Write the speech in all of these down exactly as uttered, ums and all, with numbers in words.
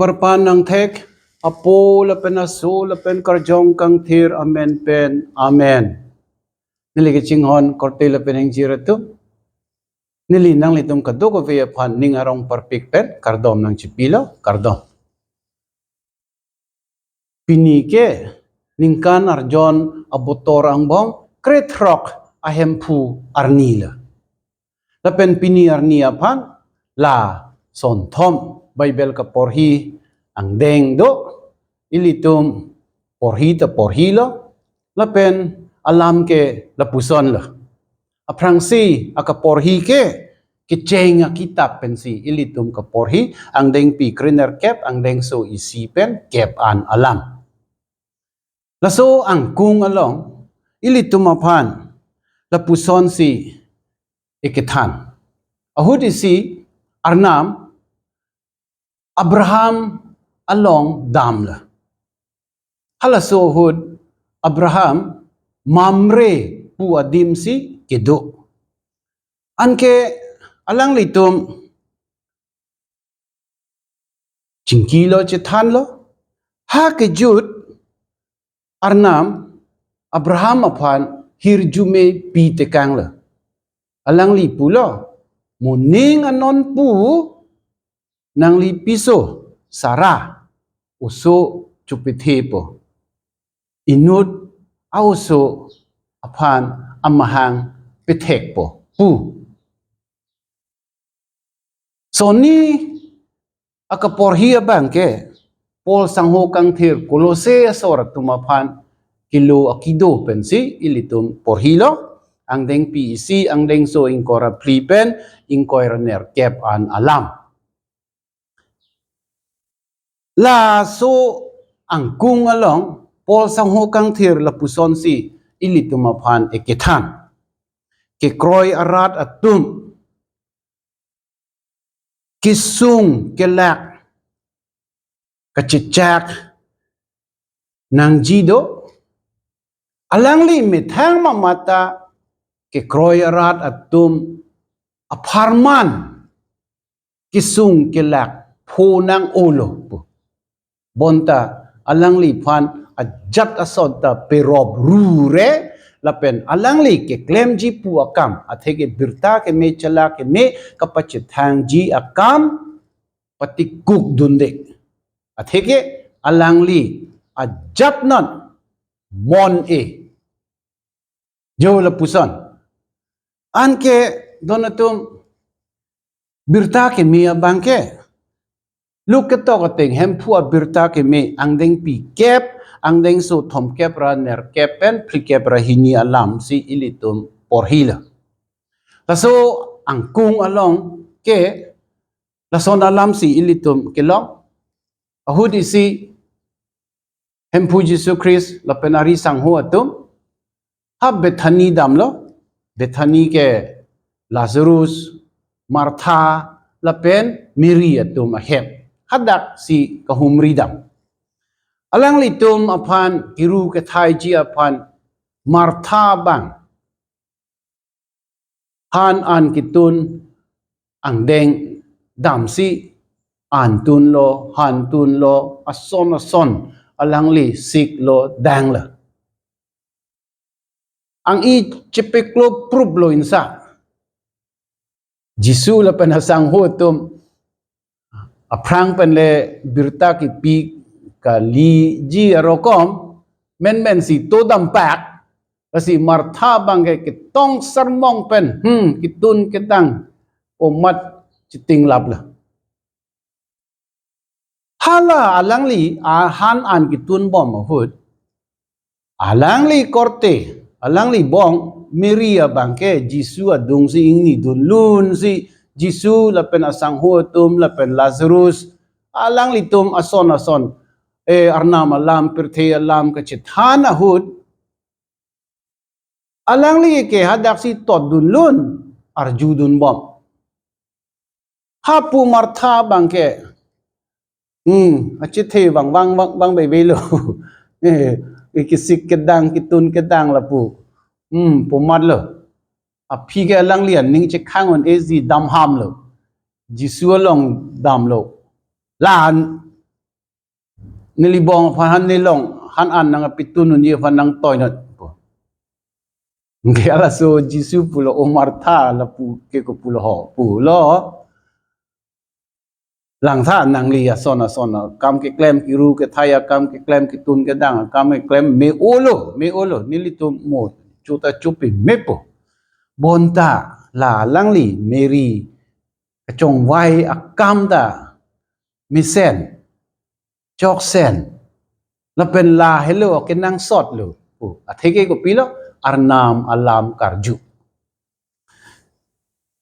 Parpan nangthek, Apo lapen Aso lapen Karjong Kangthir amen pen. Amen. Neli kachinghon korte lapen ingjir atum. Neli nanglitum kadokave aphan ning arong parpik pen kardom nangchipilo, kardom. Pini ke ningkan arjon abotor angbong krethrok ahemphu arni lo. Lapen pini arni aphan la sonthom Bible kaporhi angdeng do, ilitum porhi ta porhilo, lapen alam ke lapuson lo. Aphrangsi akaporhi ke kecheng akitap pensi ilitum kaporhi, angdengpi krenerkep, angdengso isi pen kep an alam. Laso angkung along ilitum aphan lapusonsi ekethan. Ahut isi Arnam Abraham along damlo. Halaso ahut Abraham Mamre pu adimsi kedo. Anke alanglitum chingkilo, chethanlo. Ha kejut Arnam Abraham aphan hirjume pitekanglo. Alangli pulo, moning anonpu nangli piso Sara oso chopethepo. Inut a-oso aphan amahang pethekpo pu. Sonni akaporhi abang ke Paul sangho kangthir Kolose asor atum aphan kelo akido pensi ilitum porhilo, angdengpi isi, angdengso ingkoi ra phli pen ingkoi ra nerkep an alam. Laso angkung along Paul sangho kangthir lapusonsi ilitum aphan ekethan. Kekroi arat atum kesung kelak kachechak nangji do, alangli methang mamata kekroi arat atum apharman kesung kelak pho nang-olo pu. Bonta alangliphan ajat asonta perop rure, lapen alangli keklemji pu akam, atheke birta keme, chala keme kapachethangji akam patikuk dunde. Atheke alangli ajat non mon-e. Jo lapuson. Anke don atum birta keme abang ke, Luk ketok ateng Hemphu abirta keme angdengpi kep, angdengso thomkep ra nerkep pen phlikep ra hini alamsi ilitum porhilo. Laso angkung along ke lason alamsi ilitum kelong. Ahut isi Hemphu Jisu Christ lapen ari sangho atum ha Bethany damlo. Bethany ke Lazarus, Martha lapen Mary atum ahem. Hadaksi kahumri dam. Alanglitum aphan kiru kethaiji aphan Martha abang han an kitun angdeng damsi an tunlo, han tunlo, ason ason alangli siklo, danglo. Ang-i chepeklo pruplo insa. Jisu lapen asangho atum aphrang pen le birta kipi kaliji arokom menmen si to dampak, lasi Martha abang ke ketong sermong pen, hmm, kitun kedang omat chitinglaplo. Hala alangli ahan an kitunbom ahut, alangli korte, alangli bong Mary abang ke Jisu adungsi ingnidunlunsi, Jisu lapen asangho atum lapen Lazarus, alanglitum ason ason, eh, Arnam alam, pirthe alam kachethan ahut, alangli ke hadaksi totdunlun, arjudunbom. Hapu Martha abang ke, hmm, achethe vang vang vang vang bebe lo. Eh, ikisik kedang, kitun kedang lapu. Hmm, pu matlo. Aphi ke alangli aning chekhang un-eji, damhamlo. Jisu along damlo. La-an Neli bong aphan han nelong, han an nangpitun unji aphan nangtoinot pu. Ke halaso Jisu pulo, "O Martha, lapu ke kopulo ho?" pulo. Langtha nangli ason ason akam keklem, kiru kethai akam keklem, kitun kedang akam keklem, me-olo, me-olo, nelitum mo chuta chupi mepo. Bonta la alangli Mary kachongvai akam ta mesen, choksen, lapen lahelo kenangsot lo pu. Atheke kopilo? Arnam alam karju.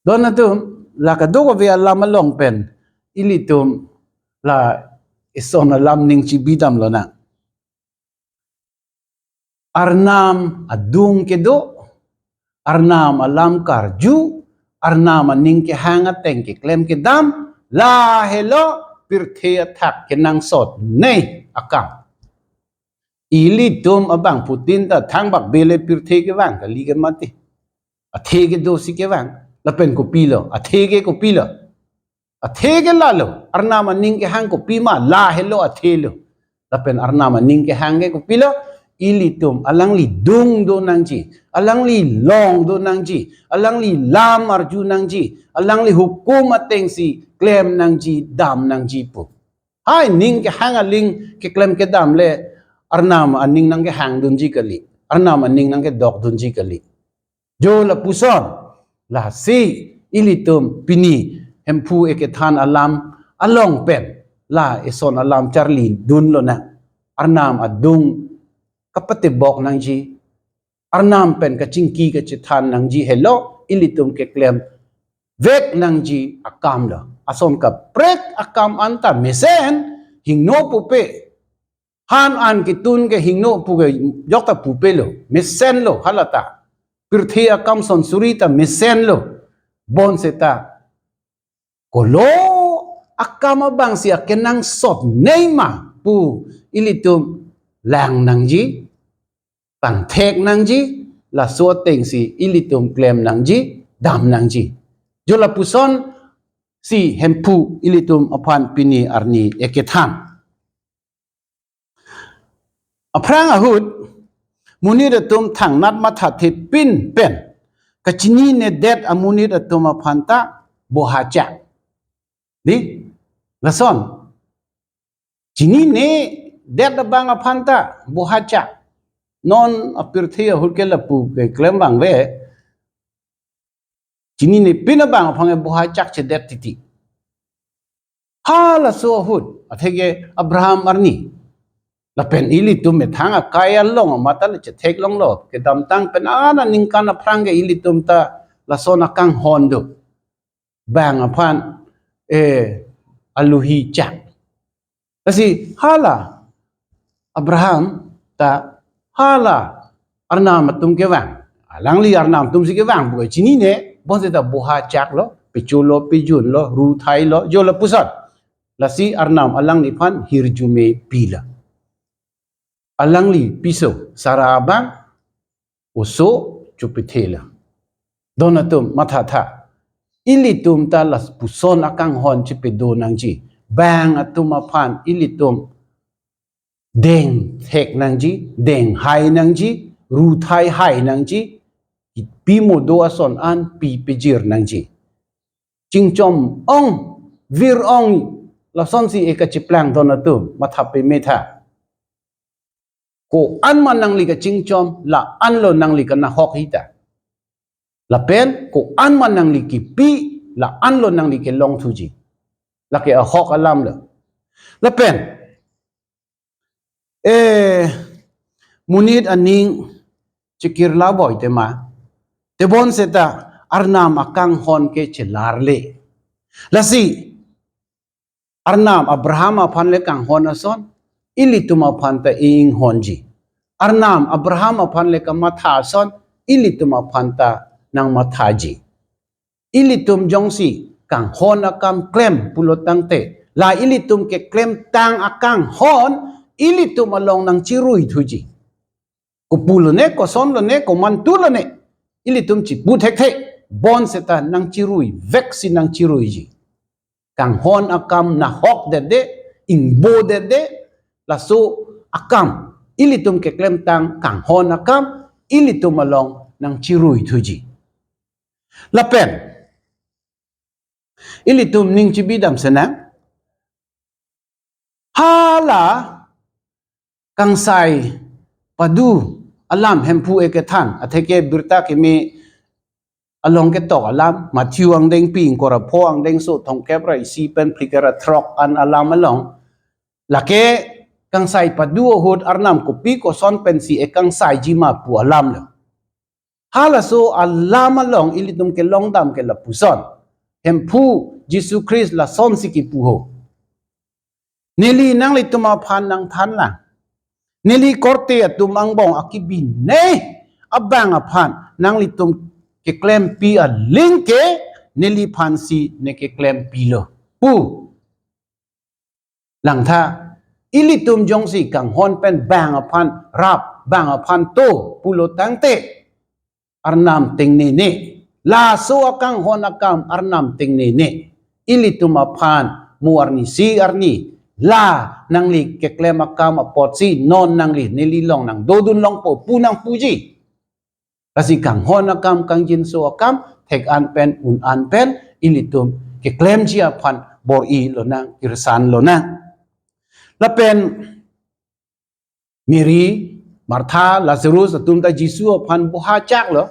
Don atum, la kadokave alam along pen ilitum la ison alam ning chibidam lonang. Arnam adung kedo, Arnam alam karju, Arnam aning kehang ateng keklem kedam, lahelo pirthe athak kenangsotnei akam. Ilitum abangphutin ta thangbak bele pirthe kevang kali ke mati. Athe kedo si kevang. Lapen kopilo? Athe ke kopilo? Athe ke lalo. Arnam aning kehang kopima? Lahelo, athe lo. Lapen Arnam aning kehang ke kopilo? Ilitum alangli dung do nangji, alangli long do nangji, alangli lam arju nangji, alangli hukum atengsi klem nangji, dam nangji pu. Hai ning kehang aling keklem kedam le Arnam aning nangkehang dunji kali, Arnam aning nangkedok dunji kali. Jo lapuson, lasi ilitum pini Hemphu ekethan alam along pen la ison alam charli dun lonang. Arnam adung kapatebok nangji, Arnam pen kachingki kachethan nangji helo ilitum keklem vek nangji akam lo. Ason kaprek akam anta mesen, hingno pupe. Han an kitun ke hingno pu ke jokta pupe lo, mesen lo halata. Pirthe akam son suri ta mesen lo. Bonseta kolo akam abangsi akenangsotnei ma pu ilitum lang nangji, pangthek nangji, laso atengsi ilitum klem nangji, dam nangji. Jo lapuson si Hemphu ilitum aphan pini arni ekethan. Aphrang ahut, monit atum thangnat mathathepin pen kachininedet amonit atum aphan ta bohachak. Di, lason. Chininedet abang aphan ta bohachak. Non apirthe ahut ke lapu keklem abang ave. Chininepin abang aphan ke bohachak chedet titi. Halaso ahut, atheke Abraham arni. Lapen ilitum methang akai along amat ta le chetheklonglo. Kedamtang pen ana ningkan aphrang ke ilitum ta lason akanghon do. Bang aphan, eh, aluhi chak. Lasi hala Abraham ta hala Arnam atum kevang. Alangli Arnam atum si kevang pu chinine, bonseta bohachak lo, pecho lo, pejun lo, ru thai lo, jo lapuson. Lasi Arnam alangliphan hirjume pilo. Alangli piso, Sara abang oso chupithela. Don atum mathatha. Ilitum ta lapuson akanghon chepedo nangji. Bang atum aphan ilitum dengthek nangji, denghai nangji, ru thai hai nangji, pi mo do ason an pi pejir nangji. Chingchom ong, vir ong, lasonsi ekachiplang don atum, matha pemetha. Ko-an ma nangli kachingchom, la-anlo nangli kanahok hita. Lapen, ko-an ma nangli kipi, la-anlo nangli kelongthuji. Lake ahok alam lo. Lapen, eh, monit aning chekirla boi tema. Tebonseta Arnam akanghon ke chelarle. Lasi, Arnam Abraham aphan le kanghon ason, ilitum aphan ta inghonji. Arnam Abraham aphan le kamatha ason, ilitum aphan ta nangmathaji. Ilitum jongsi kanghon akam klem pulo tangte, la ilitum keklemtang akanghon, ilitum along nangchirui thuji. Kopulo ne, kosonlo ne, komantulo ne, ilitum chipu thekthe, bonseta nangchirui, veksi nangchiruiji. Kanghon akam nahokdetde, ingbodetde, laso akam, ilitum keklemtang kanghon akam, ilitum along nangchirui thuji. Lapen, ilitum ning chibidam senang, hala kangsai padu alam Hemphu Ekethan, atheke Birta Keme along ketok alam, Matthew angdengpi, ingkoi ra pho angdengso, thomkep ra isi pen phlikep ra throk an alam along. Lake kangsai padu ahut Arnam kopi koson pensi ekangsaiji ma pu alam lo. Halaso alam along ilitum kelongdam ke lapuson. Hemphu Jisu Khristo lasonsi kipu ho. Neli nanglitum aphan nangthanlang. Neli korte atum angbong akibinei abang aphan nanglitum keklempi aling ke neliphansi ne keklempilo pu. Langtha, ilitum jongsi kanghon pen bang aphan rap, bang aphan to pulo tangte, Arnam tengnene. Laso akanghon akam Arnam tengnene. Ilitum aphan mo arnisi arni, la nangli keklem akam apotsi non nangli neli long nangdodun longpo pu nangpuji. Lasi kanghon akam, kangjinso akam, thek an pen, un an pen, ilitum keklemji aphan bor-i lonang, kirsan lonang. Lapen Mary, Martha, Lazarus atum ta Jisu aphan boha chak lo.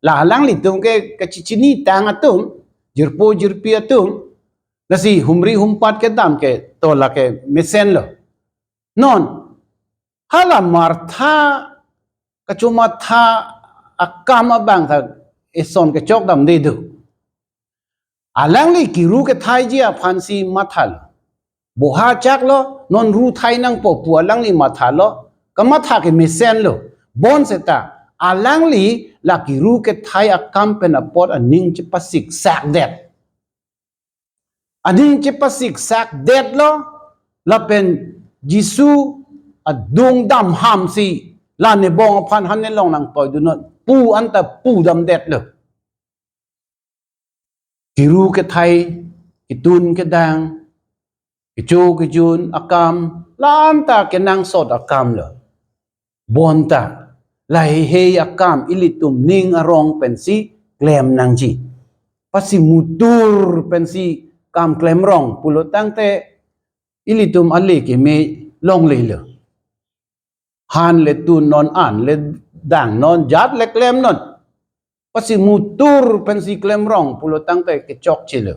La alanglitum ke kachichinitang atum, jirpo jirpi atum. Lasi humri humpat kedam ke to lake mesen lo. Non, hala Martha kachomatha akam abang ta eson kechokdamde do. Alangli kiru kethaiji aphansi mathalo. Boha chaklo, non ru thai nangpo pu alangli mathalo, kamatha ke mesenlo. Bonseta, alangli la kiru kethai akam pen apot aning chepasiksak det. Aning chepasiksak detlo, lapen Jisu adung damhamsi, la nebong aphan han nelong nangtoidunnon pu anta pudam detlo. Kiru kethai, kitun kedang, kecho kejun akam, la anta kenangsot akam lo. Bonta, lahei akam ilitum ning arong pensi klem nangji. Pasimutur pensi kam klemrong pulo tangte ilitum ale keme longlelo. Han le tunnon, an le dangnon, jat le klemnon. Pasimutur pensi klemrong pulo tangte kechokchelo.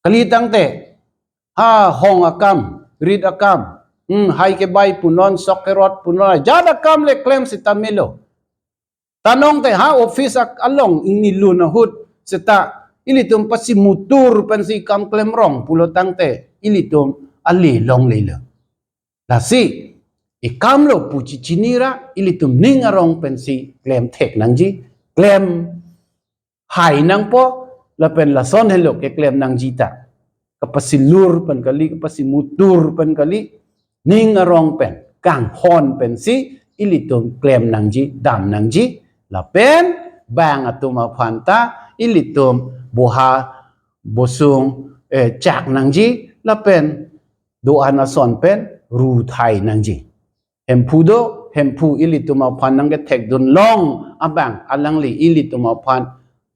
Kali tangte, ha hong akam, rit akam, hmm, hai kebai punon, sok kerot punon, jat akam le klem seta melo. Tanong te ha office ak-, along ingni lun ahut seta ilitum pasimutur pensi kam klemrong pulo tangte ilitum ale longlelo. Lasi, ikamlo pu chichinira ilitum ning arong pensi klem thek nangji, klem hai nangpo, lapen lason helo keklem nangji ta. Kapasilur pen kali, kapasimutur pen kali, ning arong pen, kanghon pensi, ilitum klem nangji, dam nangji, lapen bang atum aphan ta, ilitum boha, bosung, eh, chak nangji, lapen do-an ason pen ru thai nangji. Hemphu do, Hemphu ilitum aphan nangkethekdunlong abang alangli ilitum aphan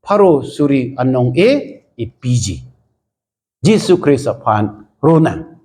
pharo suri anong-e ipiji. Jisu Khristo aphan ronang.